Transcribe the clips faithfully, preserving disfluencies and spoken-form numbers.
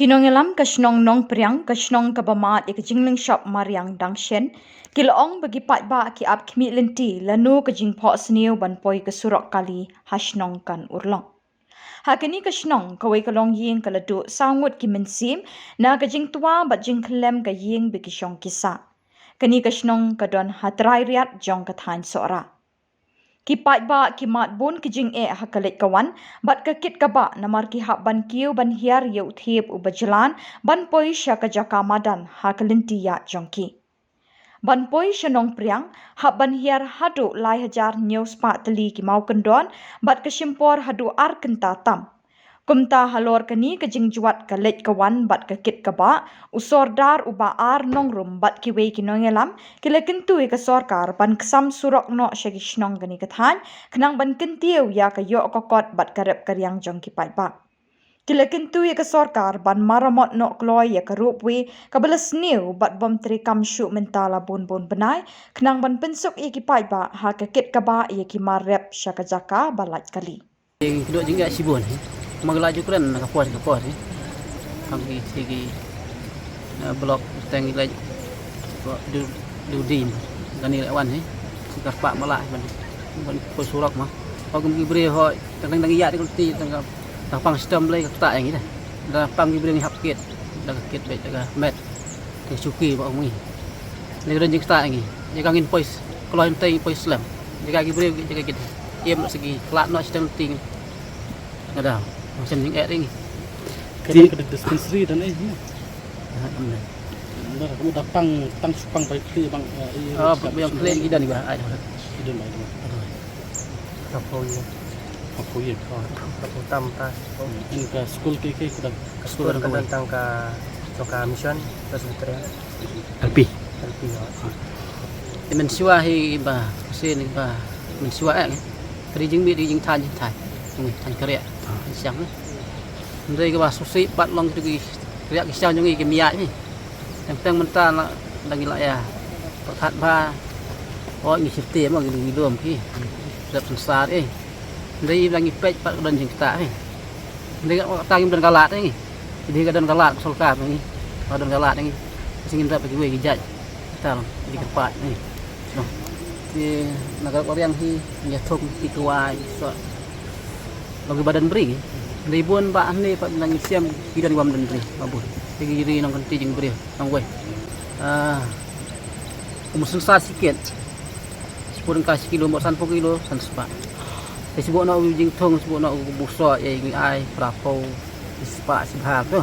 Ki nongïalam ka shnong Nongpriang, ka shnong kaba mad ïa ka jinglong shop mariang dang shen, ki la ong ba ki paidbah ki ap khmih lynti lano ka jingphohsniew ban poi ka surok kali ha shnong kan urlong. Ha kane ka shnong, kawei ka longïing ka la duh saw ngut ki mynsiem na ka jingtwa bad jingkhyllem ka ïing bad ki shong ki sah. Kane ka shnong ka don ha trai riat jong ka thaiñ Sohra. Ki paidbah ki mad bun ki jingeh ha ka leit ka wan bad ka kit ka bah namar ki hap ban kiew ban hiar ïa u thiep uba jlan ban poi sha ka jaka madan ha ka lynti ïaid jong ki. Ban poi sha Nongpriang, hap ban hiar haduh lai hajar hynñiew spah tylli ki mawkyndon bad ka shim por haduh ar kynta tam. Kumta halor kane ka jingjwat ka leit ka wan bad ka kit ka bah, u Sordar u Bah Ar Nongrum bad kiwei ki nongïalam ki la kyntu ïa ka sorkar ban ksam surok noh sha ki shnong kane ka thaiñ, khnang ban kyntiew ïa ka ïoh ka kot bad ka rep ka riang jong ki paidbah. Ki la kyntu ïa ka sorkar ban maramot noh kloi ïa ka ropeway kaba la sniew bad bym treikam shuh mynta la bun bun bnai, khnang ban pynsuk ïa ki paidbah ha ka kit ka bah ïa ki mar rep sha ka jaka ba lait kali. Ki duk jingeh shibun hi. Ma ki la ju kren na ka por ka por hi. Kam ki ki, eh, block teng leh du du dim. Kani leh wan hi. Sikar pak mala ban ban poi surok ma. Pagum ki briew ho teng teng ïa di kulti teng ka pang stem leh ka kata ïa ngi dah. Da pang ki briew ngi hap kit. Da ka kit beit da ka met. Te suki ba ong ngi. Ni ka don jingstad ngi. Jaka ngin poi s-, kloi ym tei poi slem. Jaka ki briew jaka kit. Ïem segi khlad noh siteng ting. Ngada. Macam jingeh ngi. Ka don ka dispensary don eh. Ha, kam don. Dah kamu datang tang supang bai kli bang, eh, iya, Oh, bang kli ki don ba. Ai. Ki don ba. Aduh. Ka poi. Ka poi. Oh, ka poi tam ta. In ka skul ki ki ka don. Ka skul ka don tang ka, ka mission Presbyterian. L P. L P, oh. Te mynshuwa hi ba, sien hi ba, mynshuwa eh. Ka ri jingmih ri jingthan jingthan. Jingthan kariah. Jingsiang. Hynrei kaba susi pat long ki kariah ki siang jong ngi ki miat ni. Teng teng mynta na dang ila ïa. Perkhat ba. Oh ngi sirti mo ngi ngi lum ki. Dap sansar eh. Hynrei dang ngi peit pat ka don jingkata eh. Hynrei ka ta ngi don ka lad eh. Ki don ka lad ka sorkar ngi. Ka don ka lad ngi. Sing ngi dap ki wei ki jait. Tal, di kyrpad ni. No. Di na ka Korean hi, ïa thok ti kwai, so. Bagi badan bri. Di bun ba ni pat nang siam ki don wam dan bri, ba bun. Ti ki ri nang kan ti jing bri, nang wei. Ah, umus sa sikit. Sepuluh ka sekilo, mot san puluh kilo, san sepak. Ti sibuk nak jing thong, sibuk nak buso, ya ing ai, prapo, sepak, sepak tu.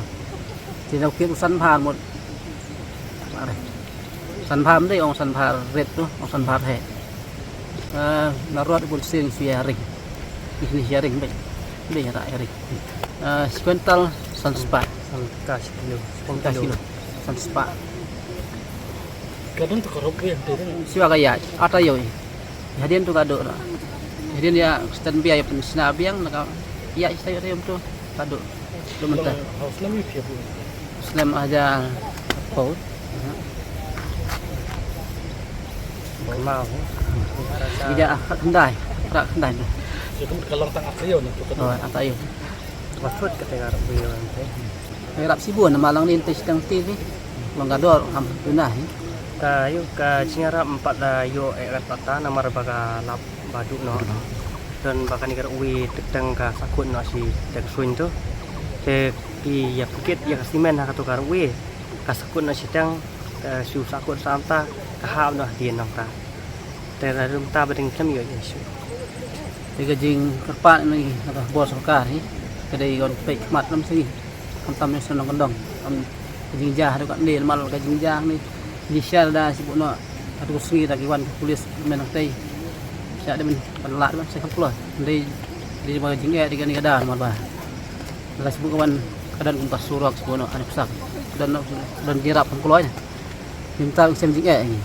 Ti nak kit san bhar mot. Mare. San bhar mdei ong san bhar ret tu, ong san bhar he. Eh, narot bun sing sharing. Ini sharing mdei. Mdei ra sharing. Eh, sekuental san sepak. San ka sekilo. San ka sekilo. San sepak. Kadang tu korop ya, tu. Siwa ka ya, ata yo. Hadien tu kado na. Hadien ya stand biya ya pen sna biang na ka ya ista yo tu kado. Lo menta. House na mi pia bu. Slem aja pau. Mau. Ida ah khat khyndai. Khat khyndai. Itu kalau tak ayo na tu. Oh, tak ayo. Maksud kata ngarap beliau nanti. Ngarap sibun nama lang ni ente sedang ti ni. Long ka dor ham tuna hi. Ka yu ka jingarap empat da yu eh rat pata namar ba ka lap badu no. Dan ba kani ka wi teteng ka sakut no si teng suin tu. Te ki ya pukit ya ka simen ha ka tu ka wi. Ka sakut no si teng, eh, su sakut sa anta ka hap no di nong ta. Te la rum ta ba ding tem yu ya su. Te ka jingkyrpad ni ka bor sorkar hi. Ka dei gon pek mat nam sini. Khamtam ïa shnong Kyndong. Am ka jingjia haduh katne, mal ka jingjia ni. Ni shar da sibuk noh. Haduh ka sngi da ki wan ka pulis men nangtei. Sha da men ban lad ban sa kham kloi. Dei, dei ba ka jingeh dei kane ka da mal ba. Da sibuk ka wan ka don kum ka surok sibuk noh haduh psak. Don, don jingrap kham kloi. Ni mynta ka sem jingeh ngi.